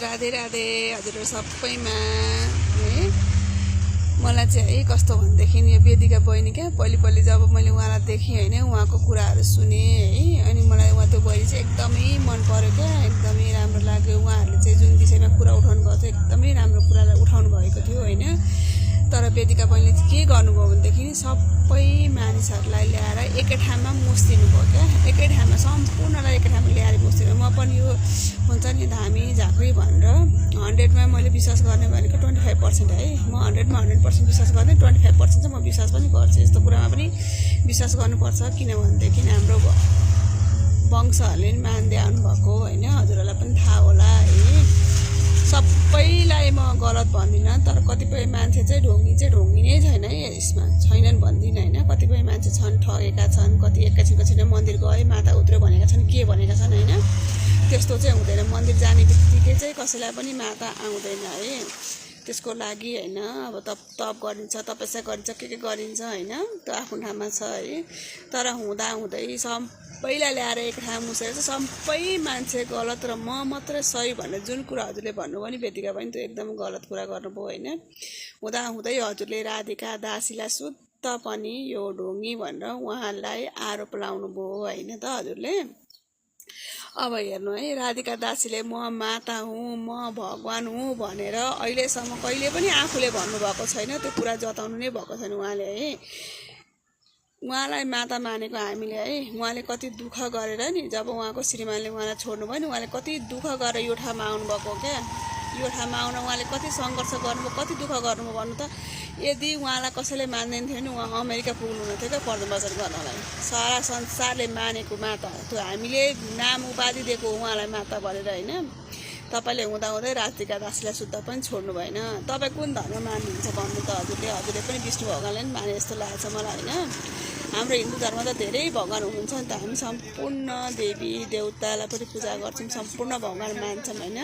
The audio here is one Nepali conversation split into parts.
राधे राधे हजुरहरु सबैमा है। मलाई चाहिँ है कस्तो भन्देखि यो वेदिका बहिनी क्या पहिले जब मैले उहाँलाई देखेँ हैन उहाँको कुराहरु सुने है अनि मलाई उहाँ त्यो बहिनी चाहिँ एकदमै मन पर्यो क्या एकदमै राम्रो लाग्यो। उहाँहरुले चाहिँ जुन विषयमा कुरा उठाउनु भएको थियो एकदमै राम्रो कुरालाई उठाउनु भएको थियो हैन। तर वेदिका बहिनीले चाहिँ के गर्नुभयो भनेदेखि सबै मानिसहरुलाई ल्याएर एकै ठाउँमा मुस्दिनु भयो क्या। एकै ठाउँमा सम्पूर्णलाई एकै ठाउँमा ल्याएर मुस्दिनु। म पनि यो हुन्छ नि धामी झाँक्री भनेर 100 मा मैले विश्वास गर्ने भनेको 25% है। म 100 मा 100% विश्वास गर्ने 25% चाहिँ म विश्वास पनि गर्छु। यस्तो कुरामा पनि विश्वास गर्नुपर्छ किनभनेदेखि हाम्रो वंशहरुले मान्दै आउनु भएको हैन। हजुरहरुलाई पनि थाहा होला है। सबैलाई म गलत भन्दिन तर कतिपय मान्छे चाहिँ ढोंगी नै छैन है यसमा छैनन् भन्दिन हैन। कतिपय मान्छे छन् ठगेका छन्, कति एकैछिन मन्दिर गए माता उत्र्यो भनेका छन्, के भनेका छन् हैन। त्यस्तो चाहिँ हुँदैन। मन्दिर जाने बित्तिकै चाहिँ कसैलाई पनि माता आउँदैन है। त्यसको लागि हैन अब तप गरिन्छ, तपस्या गरिन्छ, के गरिन्छ हैन, त्यो आफ्नो ठाउँमा छ है। तर हुँदा हुँदै सबैलाई ल्याएर एक ठाउँ मुसेर चाहिँ सबै मान्छे गलत र म मात्रै सही भनेर जुन कुरा हजुरले भन्नुभयो नि वेदिका पनि त्यो एकदम गलत कुरा गर्नुभयो हैन। हुँदा हुँदै हजुरले राधिका दासीलाई शुद्ध पनि यो ढोंगी भनेर उहाँलाई आरोप लाउनु भयो हैन त हजुरले। अब हेर्नु है राधिका दासीले म माता हुँ, म भगवान हुँ भनेर अहिलेसम्म कहिले पनि आफूले भन्नुभएको छैन। त्यो कुरा जताउनु नै भएको छैन उहाँले है। उहाँलाई माता मानेको हामीले है उहाँले कति दुःख गरेर नि जब उहाँको श्रीमानले उहाँलाई छोड्नु भयो नि उहाँले कति दुःख गरेर यो ठाउँमा आउनु भएको क्या। यो ठाउँमा आउन उहाँले कति सङ्घर्ष गर्नुभयो, कति दुःख गर्नुभयो भन्नु त। यदि उहाँलाई कसैले मान्दैन थियो नि उहाँ अमेरिका पुग्नु हुन्थ्यो क्या पर्दवचन गर्नलाई। सारा संसारले मानेको माता त्यो हामीले नाम उपाधि दिएको उहाँलाई माता भनेर हैन। तपाईले हुँदा हुँदै राधिका दासीलाई शुद्ध पनि छोड्नु भएन। तपाई कुन धर्म मान्नुहुन्छ भन्नु त हजुरले पनि विष्णु भगवानले नि माने जस्तो लाग्छ मलाई हैन। हाम्रो हिन्दू धर्म त धेरै भगवान हुनुहुन्छ नि त। हामी सम्पूर्ण देवी देवतालाई पनि पूजा गर्छौं, सम्पूर्ण भगवान मान्छौं हैन।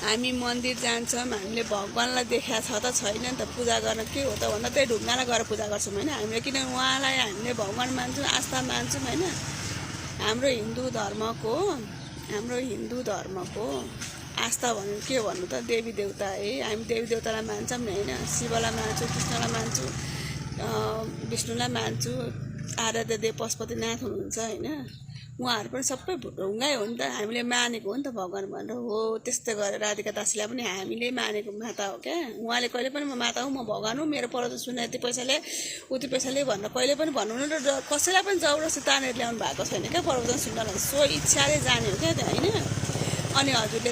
हामी मन्दिर जान्छौं, हामीले भगवानलाई देखा छ त छैन नि त। पूजा गर्न के हो त भन्दा त्यही ढुङ्गालाई गएर पूजा गर्छौं हैन। हामीले किन उहाँलाई हामीले भगवान मान्छौं, आस्था मान्छौं हैन। हाम्रो हिन्दू धर्मको आस्था भन्नु के भन्नु त देवी देवता है। हामी देवी देवतालाई मान्छौं नि हैन। शिवलाई मान्छौं, कृष्णलाई मान्छौं, विष्णुलाई मान्छौं, आराध्य देव पशुपतिनाथ हुनुहुन्छ हैन। उहाँहरु पनि सबै ढुङ्गै हो नि त। हामीले मानेको हो नि त भगवान भनेर हो। त्यस्तै गरेर राधिका दासीलाई पनि हामीले मानेको माता हो क्या। उहाँले कहिले पनि म माता हुँ, म भगवान हुँ, मेरो प्रवचन सुन्ने यति पैसाले उति पैसाले भनेर कहिले पनि भन्नुहुन्न र कसैलाई पनि जबरजस्ती तानेर ल्याउनु भएको छैन क्या प्रवचन सुन्नलाई। सो इच्छाले जाने हो क्या हैन। अनि हजुरले